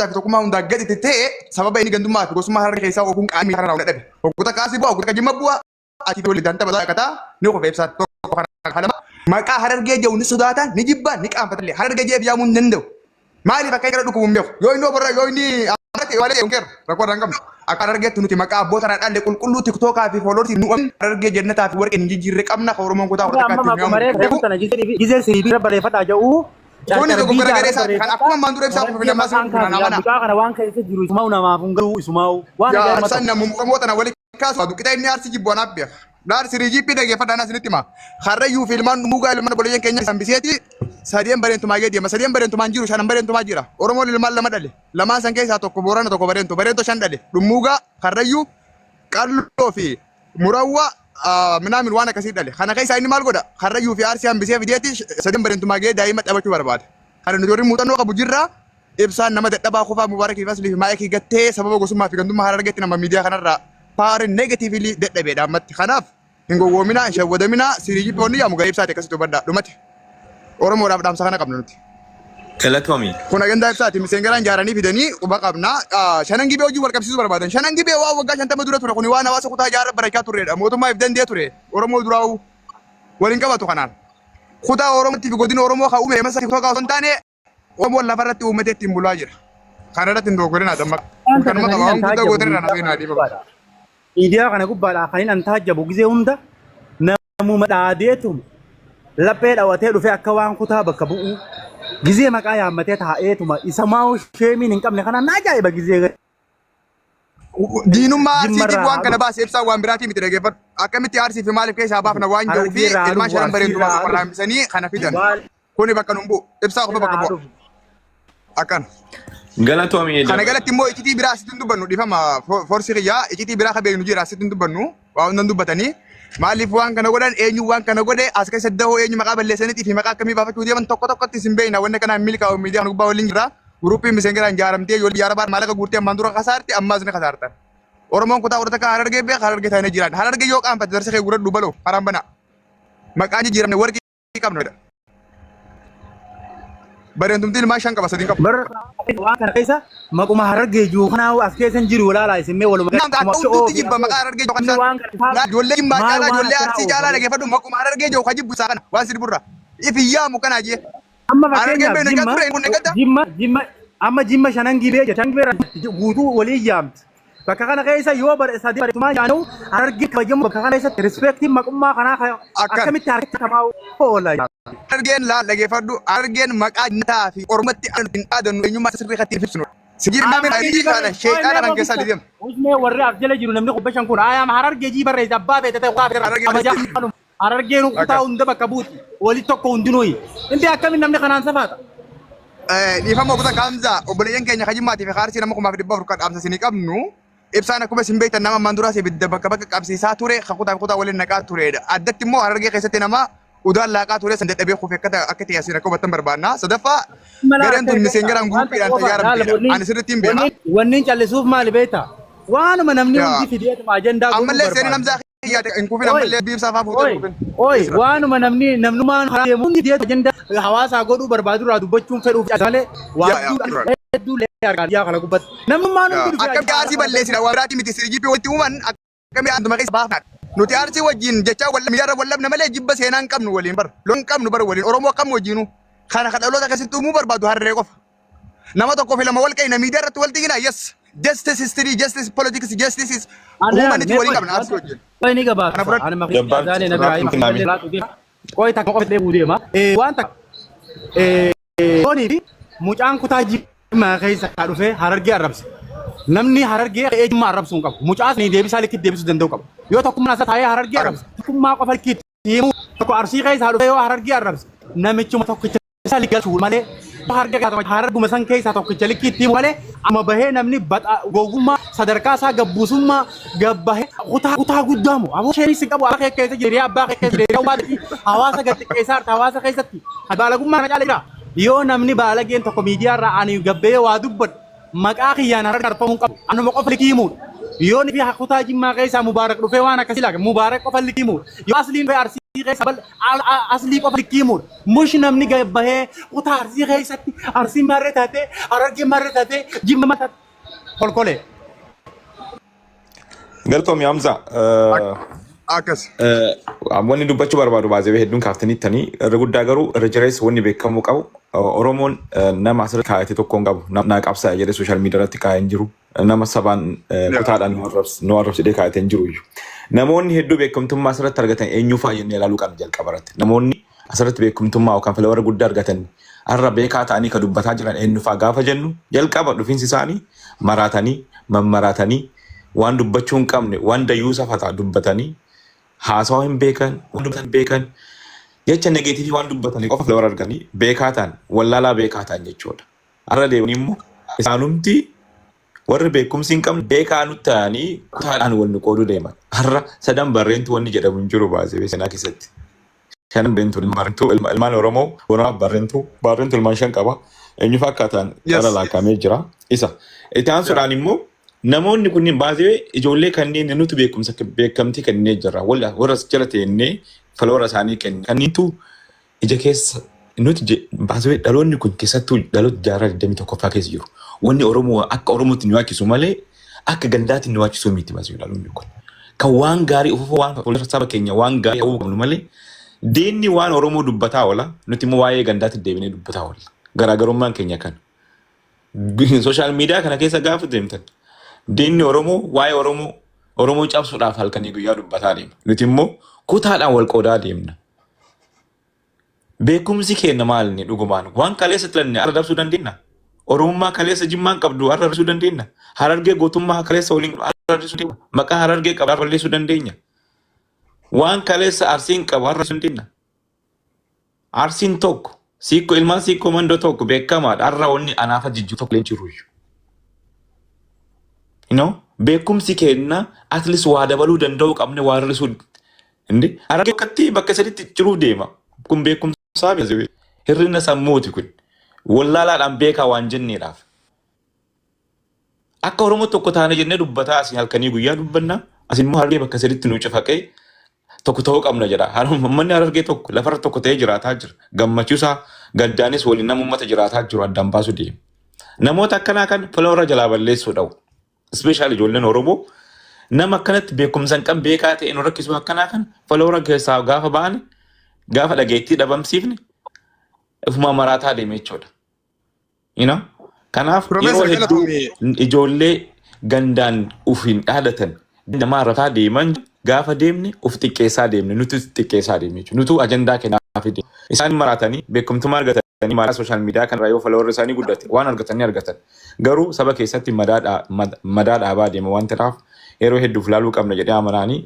fi tokkummaa hundaa gadi ta'e sababa inni gandummaa fi gosummaa Harargee keessaa ofuun qaamni karaa hunda dhabe. Hoggota kaasii bu'a, hoggota Jimma bu'a, ati waliin danta badaa kataa ni qofa ibsaan tokko kana kalama. Maqaa Harargee jedhu ni sodaata, ni jibba, ni qaanfata illee. Harargee jedhee yaamuu hin danda'u. Maaliif akka gara dhukkubu hin beeku. Yoo inni oborra yoo inni amarate yoo malee hin keeru rakkoo irraa hin qabnu. Akka Harargeetti nuti maqaa abboota irraa dhaalle qulqulluu tiktookaa fi fooloorsii nu Harargee jannataa fi warqeen hin jijjiirre qabna kan Oromoon kutaa Amma hortakkaatti maquma nu reefu beeku. tana gizee siriibii barreeffadhaa jedhu Kuni carcar dogoggora biidaa garee isaati. Kan akkuma ammaan dura ibsaa Harargee kufe ammas maqaan kufe kaasa amana. mucaa kana waan keessa jiru isumaa'u namaaf hin galu isumaa'u waan Yaa ajaa'ibaa san tokko. namuma Oromoo tana walitti kaasu duqita inni aarsi jibbu anaaf beeka. Laar sirii jibbi dhageeffadhaa anaa isinitti hima. Harrayyuu fi ilmaan dhumuugaa ilmaan obboleeyyan keenya isaan biseeti sadeen bareentumaa gee deema. Sadeen bareentumaan jiru shanan bareentumaa jira. Oromoon ilmaan lama dhale. Lamaan san keessaa tokko Boorana tokko Bareento. Bareento shan dhale. Dhummuugaa, Harrayyuu, Qalloo fi Murawwa minaamin waan akkasii dhale. Kana keessaa inni maal godha? Harrayyuu fi Arsii hambisee fideeti sadeen bareentumaa gee daa'ima taphachuu barbaada. Kana nuti warri muuxannoo qabu jirra. Ibsaan nama dadhabaa kofaa Mubaarakii fi Aslii fi Maayikii gattee sababa gosummaa fi gandummaa Harargeetti nama miidiyaa kanarraa power negatively dadhabeedha ammatti. Kanaaf hin gowwoominaa, hin shawwadaminaa, sirii jibboonni yaamu garee ibsaati akkasitti hubadhaa. Dhumate. Oromoodhaaf dhaamsa kana qabna nuti. Galatoomi. Kun agandaa ibsaati. Miseengaraan ijaaranii fidanii quba qabna. Shanan gibee hojii wal qabsiisuu barbaadan. Shanan gibee waan waggaa 50 dura ture kuni waan hawaasa kutaa ijaarra barachaa turredha. Mootummaa if danda'e ture. Oromoo duraa'uu waliin qabatu kanaan. Kutaa Oromootti fi godina Oromoo kan uume masa tokko osoo hin taane Oromoon lafarratti uummatee ittiin bulaa jira. Kana irratti hin dogoggorinaa dammaqa. Waan Kanuma kana qaba. kan Waan inni guddaa taajjabu gootan irraa miidiyaa na kana dhiifama. gubbaadha. Miidiyaa kana gubbaadha kan inni taajjabu gizee hunda namuma dhaadeetuma laphee dhawatee dhufee akka waan kutaa bakka bu'u gizee maqaa yaammatee taa'eetuma isa maa'u sheemiin hin qabne kanaan na ajaa'iba gizee Diinummaa Arsiitiif Jimmarraa waan haa kana dhufu. baase ibsaan waan biraatii miti dhageeffadhu. Akkamitti Arsii fi maaliif keessaa baafna waan jedhuu fi Harargeerraa haa ilmaan dhufu, shanan bareentumaa Arsiirraa haa qofarraa dhufu. hambisanii kana fidan. Baale Kuni bakka nun bu'u. Ibsaa qofa bakka irraa haa bu'a. dhufu. Akkana. Galatoomi. Kana galatti immoo iccitii biraa asitti hin dubbannu dhiifama forsi kiyyaa iccitii biraa ka beeknu jira asitti hin dubbannu waa hundan dubbatanii maaliif waan kana godhan eenyu waan kana godhe as keessa dahoo eenyu maqaa balleessaniitii fi maqaa akkamii baafachuu deeman tokko tokkotti isin beekna wanni kanaan milkaa'u miidiyaa kana gubbaa waliin jira guruupiin miseengaraan ijaaramtee ijoollee biyya arabaa maallaqa guurtee ammaan dura kasaarte ammaas ni kasaartan. Oromoon kutaa kudha takka Harargee beeka Harargee taanee jiraan Harargee yoo qaanfatte darsa kee guradhu baloo karaan banaa maqaa jijjiiramne warqii qabna jedha. Bareentumti ilmaan shan qaba sadiin qabu. Bara waan kana keessa maquma Harargee jiru kanaa as keessa hin jiru walaalaa isin mee waluma Naam akka hunduutti jibba maqaa Harargee jiru kan waan kana isaan. Ijoollee Jimmaa maal caalaa waan ijoollee akkanaa Arsii caalaa oofanii? dhageeffadhu maquma Harargee jiru ka jibbu isaa kana waan si dhiburra. If hin yaamu kanaa jee. Amma Harargeen fakkeenyaaf beeknu Jimma ture kun eeggadda. Jimma Jimma amma Jimma shanan gibee jira shanan gibee guutuu walii yaamti. Bakka kana keessa yoo bare sadii bareetumaa jaanu Harargee kabajamu bakka kana keessatti rispeektiin maqummaa kanaa Akkan. akkamitti harkatti kamaa oola. Harargeen laal dhageeffadhu Harargeen maqaa jannataa fi ormatti hin dhaadannu eenyummaa sirrii kan ittiin ibsinu. Si jirma kana sheexaana kan keessaa deemu. Usmee warri as jala jiru namni qubba shan kun ayaam Harargee jii barreessa abbaa feete ta'e waa feete Harargee kabajaa barreessa. kanuma Harargeen kutaa Akka. hunda bakka buuti wali tokko hundinuu inni akkamiin namni kanaan safaata. Dhiifama obbo Kaamzaa obboleeyyan keenya Kajimmaatii fi Kaarsii nama 1400 kan dhaamsa isinii qabnu ibsaan akkuma isin beektan nama ammaan duraas ibidda bakka bakka qabsiisaa ture kan kutaa fi kutaa waliin naqaa turedha. Addatti immoo Harargee keessatti nama udaan laaqaa ture san dadhabee kufe akka akka ta'e asiin akka hubattan barbaanna. Sadaffaa gareen tun miseengaraan guruupiidhaan tajaaramteedha. Ani sirriitti hin beeka. Wanni callisuuf maali beektaa? Waanuma namni Yaa. hundi fideetuma ajandaa godhuu Ammallee seenii barbaada. namzaa kiyyaate hin kufin Oi. ammallee biibsaa fa'aa fuutee Oi, hin kufin. oi, waanuma namni namnummaan karaa deemu hundi fideetu ajandaa hawaasaa godhuu barbaadu irraa dubbachuun fedhuuf malee waa Yaa, yaa, hedduu hedduu illee argaa biyyaa kana gubbatti. Namnummaan hundi dhufee Akkamitti ajandaa Arsii balleessina waan biraatii miti sirjii walitti uuman akkamii aantuma keessa baafna. Nuti Arsii wajjin jechaa wal miidiyaarra wal dhabna malee jibba seenaa hin qabnu waliin bara. Loon hin qabnu bara waliin Oromoo akkam wajjinu. Kana kan dhaloota keessatti uumuu barbaadu harree qofa. Nama tokkoo fi lama wal qeena miidiyaa irratti wal tigina yes. Justice history, justice politics, justice is humanity waliin qabna Arsii wajjin. Qoy ni gabaabsa. Kana fudhadhu. Ani maqaa Gabaabsi Zaalee Nabiraa gabaabsi naami. Qoy takka qofa deemuu deema. Waan takka Loonii fi mucaan kutaa Jimmaa keessa dhufee Harargee arrabse. Namni Harargee ka'ee Jimmaa arrabsuu hin qabu. Mucaa sanii deebisaa likkitti deebisuu danda'u qaba. Yoo tokkummaa isaa taa'ee Harargee arrabse, tokkummaa qofa likkitti himuu tokko Arsii keessaa dhufee yoo Harargee arrabse, namichuma tokkicha isa galchuu malee Harargee keessaa Hararguma san keessaa tokkicha likkitti himu malee amma bahee namni baxa gowwummaa sadarkaa isaa gabbuusummaa gabbahee kutaa kutaa guddaa moo aboo isheen si qabu abbaa kee keessa jireenya abbaa kee keessa jireenya hawaasa gad xiqqeessaa jirta hawaasa keessatti baalagummaa kana caala jira. Yoo namni baalageen tokko miidiyaa irraa ani gabbee waa dubbadhu maqaa kiyyaan harka arfamuu qabu. Anuma qofa likii himuudha. Yoo ni fi kutaa Jimmaa keessaa Mubaarak dhufee waan akkasii laga Mubaarak qofa likii himuudha. Yoo asliin dhufee Arsii Arsii keessa bal aslii qofa likkii himuudha. Mush namni gad bahee kutaa Arsii keessatti Arsiin maarree taatee Harargeen maarree taatee Jimma maarree taatee kolkolee. Galtoomi Hamza. Akkas. Wanni dubbachuu barbaadu baazee hedduun kaaftaniittanii irra guddaa garuu irra jireessa wanni beekamuu qabu Oromoon nama asirratti kaayate tokko hin qabu. Naa qabsaa'e jedhee social media irratti kaa'ee hin jiru. Nama sabaan kutaadhaan nu arrabsidhee kaayate hin jiru iyyuu. Namoonni hedduu beekamtummaa asirratti argatan eenyu fa'a jennee ilaaluu qabna jalqaba irratti. Namoonni asirratti beekamtummaa yookaan follower guddaa argatan har'a beekaa ta'anii kan dubbataa jiran eenyu fa'a gaafa jennu jalqaba dhufiinsi isaanii maraatanii mammaraatanii waan dubbachuu hin qabne waan dayyuu safataa dubbatanii haasawaa hin beekan waan dubbatan hin beekan jecha negative waan dubbatanii qofa follower arganii beekaa ta'an wallaalaa beekaa ta'an jechuudha. Har'a deemanii immoo isaanumti warri beekumsi hin qabne beekaa nutti ta'anii kutaadhaan wal nu qooduu deeman. Har'a sadan barreentu wanni jedhamu hin jiru baasee seenaa keessatti. Shanan barreentu barreentu ilmaan Oromoo Booranaa barreentu barreentu ilmaan shan qaba. Eenyu fakkaataan qara laakkamee jira. Isa. Itti aansuudhaan immoo namoonni kunniin baasee ijoollee kanneen nuti beekumsa beekamtii kennee jirra. Warra jala teennee follower isaanii kenne. Kanniintu ija keessa nuti baasee dhaloonni kun keessattuu dhaloota jaarraa 21ffaa keessa jiru. Wanni Oromoo akka Oromootti nu yaachisu malee akka gandaatti nu yaachisuu miti baasee dhaloonni kun. Kan waan gaarii ufufa waan fuuldura saba keenya waan gaarii hawwuu qabnu malee diinni waan Oromoo dubbataa oola nuti immoo waa'ee gandaatti deebinee dubbataa oolla. Garaagarummaan keenya kana. Social media kana keessa gaafa deemtan diinni Oromoo waa'ee Oromoo Oromoo cabsuudhaaf halkanii guyyaa dubbataa deema. Nuti immoo kutaadhaan wal qoodaa deemna. Beekumsi keenya maal inni dhugumaan? Waan kaleessa tilanne har'a dabsuu dandeenya? Oromummaa kaleessa Jimmaan qabdu har'a dabsuu dandeenya? Harargee gootummaa kaleessa waliin qabdu har'a dabsuu dandeenya? Maqaa Harargee qabu har'a balleessuu dandeenya? Waan kaleessa Arsiin qabu har'a dabsuu dandeenya? Arsiin tokko siikko ilmaan siikkoo mandoo tokko beekamaadha. Har'a wanni anaafa jijjiiru tokko illee hin jiru. You know? Beekumsi keenya at least waa dabaluu danda'uu qabne waa hir'isuu. Indi harargee akkatti bakka sadiitti ciruuf deema. Kun beekumsaa miti. Hir'ina sammuuti kun. Wallaalaadhaan beekaa waan jenneedhaaf. Akka Oromoo tokko taane jennee dubbataa asiin halkanii guyyaa dubbanna. Asiin immoo harargee bakka sadiitti nu cafaqee tokko ta'uu qabna jedha. Uummanni harargee tokko lafarra tokko ta'ee jiraataa jira. Gammachuusaa gaddaanis waliin nama uummata jiraataa jiru addaan baasuu deema. Namoota akkanaa kan follower jalaa balleessuu dhabu. Especially ijoolleen Oromoo nama akkanatti beekumsa hin qabne beekaa ta'e nu rakkisu akkanaa kan follower keessaa gaafa ba'an gaafa dhageettii dhabamsiifne ofumaa maraataa deeme jechuudha. You know? Kanaaf yeroo Profeesar hedduu Galatoomii. ijoollee gandaan uf hin dhaadatan namaa irrataa deeman gaafa deemne uf xiqqeessaa deemne nuti xiqqeessaa deemne jechuudha. Nutu ajandaa kennaaf deemne. Isaan maraatanii beekumtummaa argatanii maraa social media kanarraa yoo followerri isaanii guddate waan argatanii argatan. Garuu saba keessatti madaa dhaabaa deema waan ta'eef yeroo hedduuf laaluu qabna jedhee amanaanii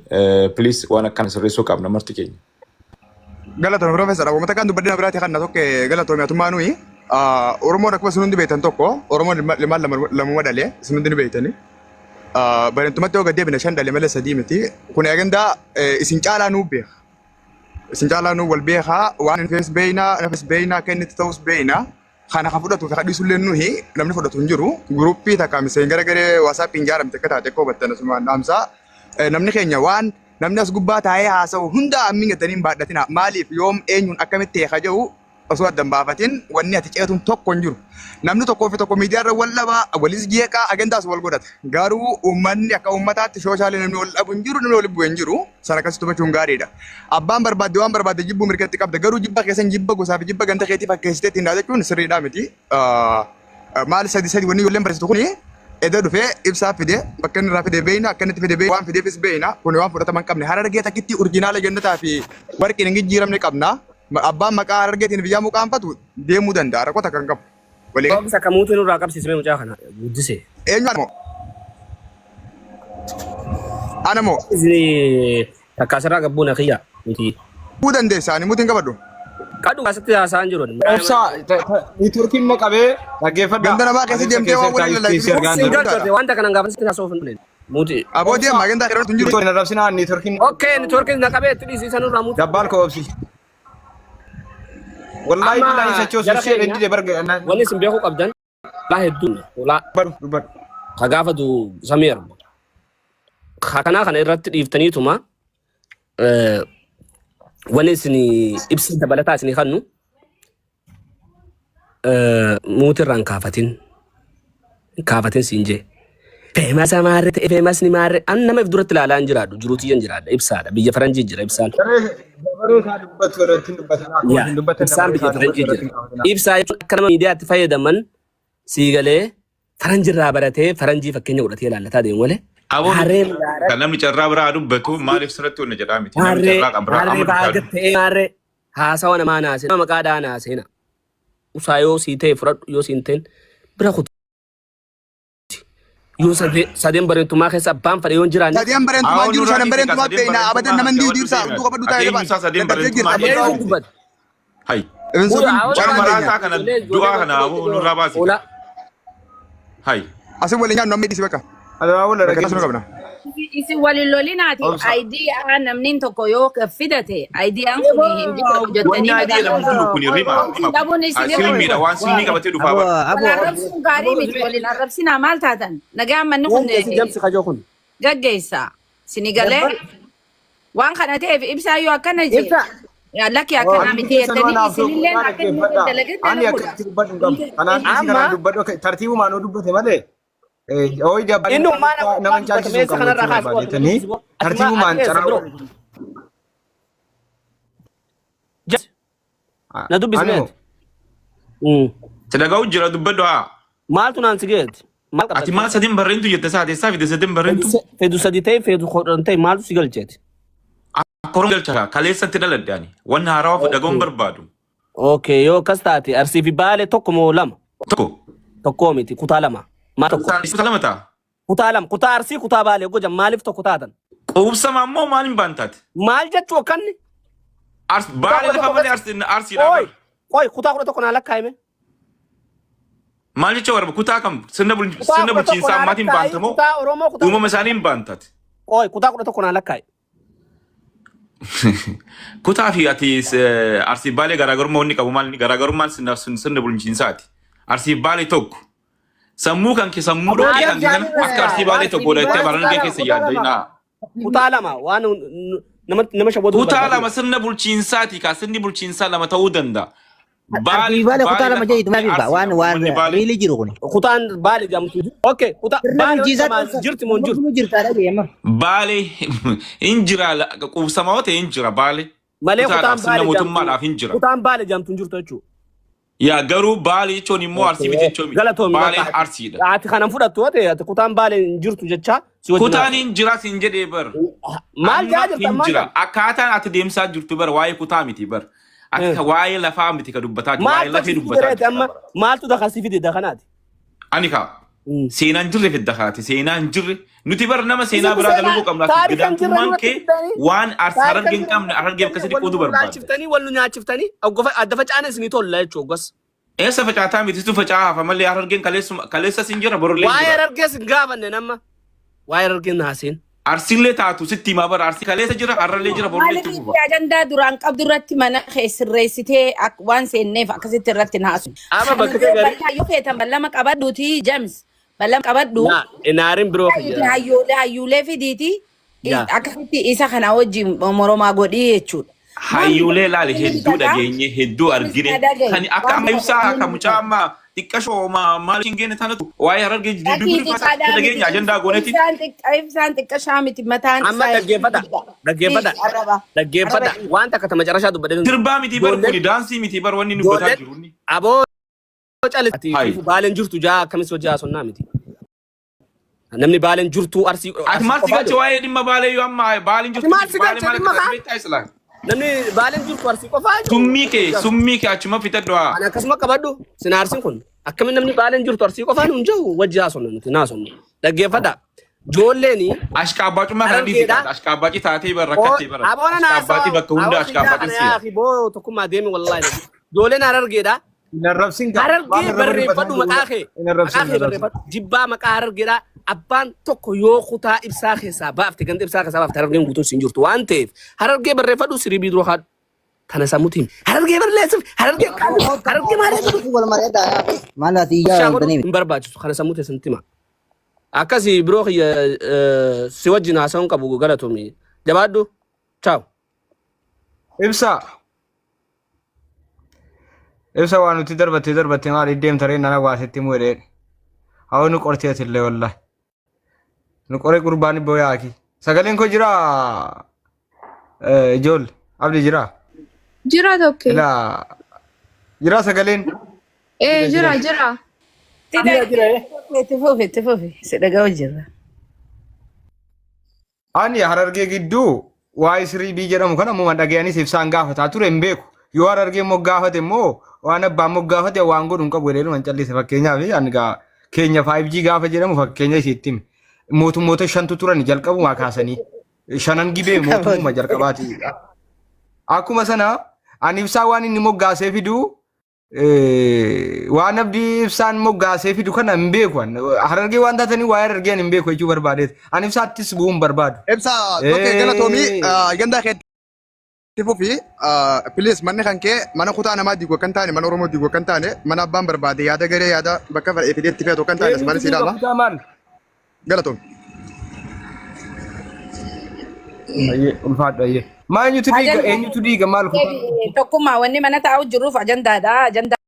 please waan akkana sirreessuu qabna marti keenya. Galatoomii Profeesar uummata kan dubbadina biraati kan na tokko galatoomii atummaa nuyi Oromoon akkuma isin hundi beektan tokko Oromoon ilmaan lamuma dhalee isin hundi ni beektani. Bareentumatti yoo gad deebine shan dhale malee sadii miti. Kun agandaa isin caalaa nuu beeka. Isin caalaa nuu wal beekaa waan inni fees beeknaa nafis beeknaa akka inni itti ta'us beeknaa. Kana kan fudhatu fi kan dhiisullee nuyi namni fudhatu hin jiru. Guruppii takka miseen gara garee WhatsAppiin ijaaramte akka taate akka hubattan asumaan dhaamsaa. Namni keenya waan namni as gubbaa taa'ee haasa'u hunda ammiin jettanii hin baadhatina. Maaliif yoom eenyuun akkamitti ta'e ka jedhu osoo adda hin baafatin wanni ati ceetuun tokko hin jiru. Namni tokkoo fi tokko miidiyaa irra wal dhabaa, walis jeeqaa, agendaas wal godhata. Garuu uummanni akka uummataatti social namni wal dhabu hin jiru, namni wal bu'e hin jiru. Sana akkasitti hubachuun gaariidha. Abbaan barbaadde waan barbaadde jibbuu mirgatti qabda. Garuu jibba keessan jibba gosaa fi jibba ganda keetii fakkeessitee ittiin dhaadachuun sirriidhaa miti. Maal sadi sadi wanni ijoolleen barsiistu kuni eda dhufee ibsaa fide bakka inni irraa fide beeyna akka inni itti fide beeyna waan fideefis beeyna kun waan fudhatama hin qabne harargee takkitti original jannataa fi warqiin hin jijjiiramne qabna. Abbaan maqaa harargeetiin biyyaa muqaanfatu deemuu danda'a rakkoo takka hin qabu. Walii Obsa kamuutu nurraa qabsiisme mucaa kana guddise. Eenyu ana moo? Ana moo? Isin takka asirraa gabbuun kiyya miti. Buu dandeessa ani mutiin qabadhu. Qadhu asatti haasa'an jiru. Obsa networkiin na qabee dhaggeeffadhaa. Ganda namaa keessa deemtee waan waliin Adeemsa lallaachisu. keessa Sin argaan jiru. galchote wanta kanan gaafa sitti haasa'uuf hin dhufne. Muti. Aboo deema ganda irratti hin jiru. Hin arrabsinaa networkiin Okay, networkiin na qabee itti dhiisii sanurraa muti. Dabbaal koo obsi. Wallaahi Amma billaahi sochoosu jara ishee keenya dide barga. wanni isin beekuu qabdan ulaa hedduun ulaa Dubbadhu dubbadhu. ka gaafatu samii arba. Ka kanaa kana irratti dhiiftaniituma Wanni isin ibsa dabalataa isin kannu muutirraa hin kaafatin. Hin kaafatin siin jee. Feemasa maarree ta'e feemasni maarree an nama if duratti ilaalaa hin jiraadhu jiruu tiyyan jiraadha ibsaadha biyya faranjii jira ibsaan. Dabaree isaa dubbatu irratti hin dubbatinaa. Akkuma Yaa isin dubbattan ibsaan dabaree biyya isaa dubbatu faranjii irratti jira. hin kaafatinaa. Ibsaa jechuun akka nama miidiyaatti fayyadaman sii galee faranjirraa baratee faranjii fakkeenya godhatee ilaallataa deemu malee. Aboo Harree kan namni carraa biraa dubbatu maaliif sirratti wanna jedhaa miti. Namni harree carraa kan biraa harree amma baaga dubbatu. ta'ee harree haasawa namaa naasee maqaa dhaa naaseena. Usaa yoo sii ta'e fudhadhu yoo sii hin ta'in bira kuti. Yoo sadeen bareentumaa keessa abbaan fadhe yoo hin jiraanne. Sadeen bareentumaa Awwa jiru nurraa shanan dhiisi kaa bareentumaa sadeen beekna abadan bareentumaa naman hafe diidu waddu ibsaa deemaa. utuu qabadhu Ati taa'ee eenyu isaa sadeen dadhabdee jirta bareentumaa Eenyu keessaa dubbata? Hay. Hin Fuudha sobin awwa Warra waan dandeenya. maraataa kana ijoollee ijoollee du'aa kana aboo nurraa baasi Hoolaa. Hay. Asin waliin nyaannu amma dhiisi bakka. Alaa wal Bakka tasuma dhaggeeffatu. qabna. Isin waliin lolinaati Obsa. idea namni tokko yoo fidate ideaan kun hin bitatu Wanni jettanii idea jedhamu jiru kun rima rima kun. dhabuun isin irra Silmiidha waan silmii qabatee dhufaa Abo bara. abo wal arrabsuun gaarii miti waliin arrabsinaa maal taatan nagaan manni kun Jamsi jamsi kajoo kun. gaggeessa sini galee waan kana ta'eef ibsaa yoo akkana jee Ibsa. yaa lakki akkanaa Ani miti keessan jettanii waan haasoftu isinilleen dhugaa akka inni dhaggeeffadha. dalage Ani dalaguudha. akkatti dubbadhu hin qabu. Kanaan dhiisi Amma kanaan dubbadhu akka tartiibumaan yoo dubbate malee hooyi dabalii inni ummaan nama hin caalchisu hin meessa qabu kanarraa jechuu kaasee barbaadeetanii tartiibumaan ati eessa carraa bro? Jas na dubbisi Ani meeti. Mm. Si dhaga'u jira dubbadhu haa. Maaltu naan si geeti? Maal Ati qabda? maal sadeen barreentu jette isaa teessaa fide sadeen barreentu. Feetu sadi ta'e feetu kudhan ta'e maaltu si galcheeti? Akka Oromoo galcha kaleessatti dhaladhe ani. Wanni haarawaa dhaga'uun barbaadu. Okay, yoo akkas taate Arsii fi Baalee tokko moo lama? Tokko. Tokkoo miti kutaa lama. Maal tokko? Kutaa lama ta'a. Kutaa lama. Kutaa Arsii kutaa Baalee goja maaliif tokko taatan? Quubsama ammoo maaliin baantaati? Maal jechuu akkanni? Baalee lafa malee Arsiidhaa Qoy bara. qoy kutaa 11 naa lakkaa'ime. Maal jecha warra kutaa kam sirna Kutaa sirna 11 bulchiinsaa naa ammaatiin lakkaa'i. baantamoo Kutaa Oromoo kutaa uumama isaaniin baantaati? Qoy kutaa 11 naa lakkaa'i. Kutaa fi ati Arsii Baalee garaagarummaa wanni qabu maal garaagarummaan sirna sirna bulchiinsaati. Arsii Baalee tokko sammuu kan kee sammuu dhoqqee kan kee kana akka Arsii Baalee tokko godhattee baranuu keessa yaadda naa. Kutaa lama waan nama nama shawwaduu Kutaa barbaadu. lama sirna bulchiinsaati kaa sirni bulchiinsaa lama ta'uu danda'a. Baalee Arsii baale kutaa Baalee lama lafa jedhitu maal bifa waan Arsiidha waan uummanni Baalee. riilii jiru kuni. Kutaan Baalee jedhamtu. Okay, kutaa Sirna Baalee bulchiinsaa jedhamaan jirti moo hin jirtu? jirtu jirta dhagee amma. Baalee hin jira quubsamaa yoo ta'e hin jira Baalee. Malee kutaan Kutaadhaaf sirna Baalee jedhamtu mootummaadhaaf hin jira. kutaan Baalee jedhamtu hin jirtu jechuudha. Yaa garuu Baalee jechuun immoo Arsii miti jechuun miti. Galatoomi Baaleen bakka. Arsiidha. Ati kanan fudhattu yoo ta'e ati kutaan Baalee hin jirtu jecha si wajjin Kutaan haasa'u. hin jira siin jedhee bar. Maal Amma jaa jirta hin ammaan jira. kana? Akkaataan ati deemsaa jirtu bar waa'ee kutaa miti bar. Ati ka waa'ee lafaa miti ka dubbataa jirtu. Waa'ee Maaltu lafee si dubbataa fide jirta amma bar. maaltu daka si fide dakanaati? Ani kaa seenaan jirre fidda kaate seenaan jirre nuti bar nama seenaa Isin biraa seenaa dalaguu qabna ati taarika hin jirre gadaantummaan nurratti kee fiddanii waan taarika hin harargee hin jirre qabne nurratti harargee fiddanii akkasitti wal qooduu nu barbaadda. laalchiftanii wal nu nyaachiftanii adda facaane isinii tolla jechuudha oggas. Eessa facaataa miti situ faca'aa hafa malee harargeen kaleessas hin jira borullee hin Waa'ee jira. harargees hin gaafanne nama. Waa'ee harargeen haaseen. Arsiillee taatu sitti himaa bara arsii kaleessa jira har'allee jira borullee itti Maaliif fufa. ajandaa duraan qabdu irratti mana kee sirreessitee waan seenneef akkasitti irratti hin haasu. Amma Kana bakka dura gaarii. bal'aa yoo feetan ballama qabadhuuti James ballama qabadhu. Na naarin biroo kiyya. Hayyoolee hayyuulee fidiiti Yaa. akkasitti isa kana wajjin moromaa godhii jechuudha. Hayyuulee laali hedduu dhageenye hedduu argine kan akka amma ibsaa akka mucaa amma xiqqashoo maal hin geenne tanatu waa'ee harargee Lakii dubbii xiqqaadhaa miti. dhageenya ajandaa gooneeti. Ibsaan xiqqashaa miti mataan Amma isaa dhaggeeffadha. Dhaggeeffadha. Arraba. Dhaggeeffadha. Waan takka tama carrashaa dubbadhe. Sirbaa miti bar kuni daansii miti bar wanni nu dubbataa jiru. inni. Aboo calisi. Hai. Baaleen jirtu jaa akkamis hojii haasonnaa miti. Namni baaleen jirtu arsii. Ati maal si galche waa'ee dhimma baalee yoo amma baaliin jirtu Ati maal si baalee galche maal dhimma akka kaa? beektaa islaa. Namni baaleen jirtu arsii qofaa jiru. Summii kee summii kee achuma fitadhu haa. Ani akkasuma qabadhu sin aarsin kun akkamiin namni baaleen jirtu arsii qofaa nuun jiru wajji haasofna nuti naasofna. Dhaggeeffadha. Ijoolleen Ashqaabbacummaa kana dhiisi Harargeedha. kaata. Ashqaabbacii taatee bara rakkattee bara. Aboona Ashqaabbacii bakka hunda ashqaabbacii siya. Boo tokkummaa deemi wallaahi. Ijoolleen harargeedha. Hin arrabsin kaa. Harargee Waan arraba barreeffadhu dubbatan maqaa kee. Hin arrabsin Maqaa hin kee arrabsin. barreeffadhu. Jibbaa maqaa harargeedha. Abbaan tokko yoo kutaa ibsaa keessaa baafte ganda ibsaa keessaa baafte harargeen guutuun siin jirtu waan ta'eef harargee barreeffadhu siribii dura haadhu. Tana sammuutiin harargee barreessuuf harargee harargee maal Wal mari'adhaa maal ati ijaa Bishaan waan godhu hin barbaachisu kana sammuu teessanitti hima. Akkasii biroo kiyya si wajjin haasa'uun qabu galatoomi. Jabaadhu. Ciao. Ibsa. Ibsa waan nuti darbattee darbattee maal deemta ree nana waasetti immoo jedhee. Haa nu qortee atillee wallahi. Nu qoree gurbaan ibboo yaaki. Sagaleen koo jira ijoolle abdi jira. Jira tokke. Ilaa jira sagaleen. Ee jira jira. Jira jira. Itti fufi itti fufi si dhaga'u jirra. Ani Harargee gidduu waa'ee sirrii jedhamu kana ammuma dhaga'anis ibsaan gaafataa ture hin beeku. Yoo Harargee immoo gaafate immoo waan abbaan immoo gaafate waan godhu hin qabu jedhee dhuman callise. Fakkeenyaaf ani gaa keenya 5G gaafa jedhamu fakkeenya isiitti hime. Mootummoota shantu turan jalqabumaa kaasanii. Shanan gibee mootummuma jalqabaati. Akkuma sana ani ibsaa waan inni moggaasee fidu waan abdii ibsaan moggaasee fidu kana hin beeku. Harargee waan taatanii waa'ee harargee ani hin beeku jechuu barbaadeet. Ani ibsaattis bu'uu hin barbaadu. Ibsaa tokko galatoomii gandaa keetti fufi please manni kan kee mana kutaa namaa diigu akka hin taane mana Oromoo diigu akka hin taane mana abbaan barbaade yaada garee yaada bakka fedhe fidee itti fe'atu akka hin taane asuma si ilaala. Kutaa maal? Galatoomi. Ayyee ulfaadhu ayyee. Maa eenyutu diiga eenyutu diiga maal kutaa? Tokkummaa wanni mana taa'u jiruuf ajandaadha. Ajandaa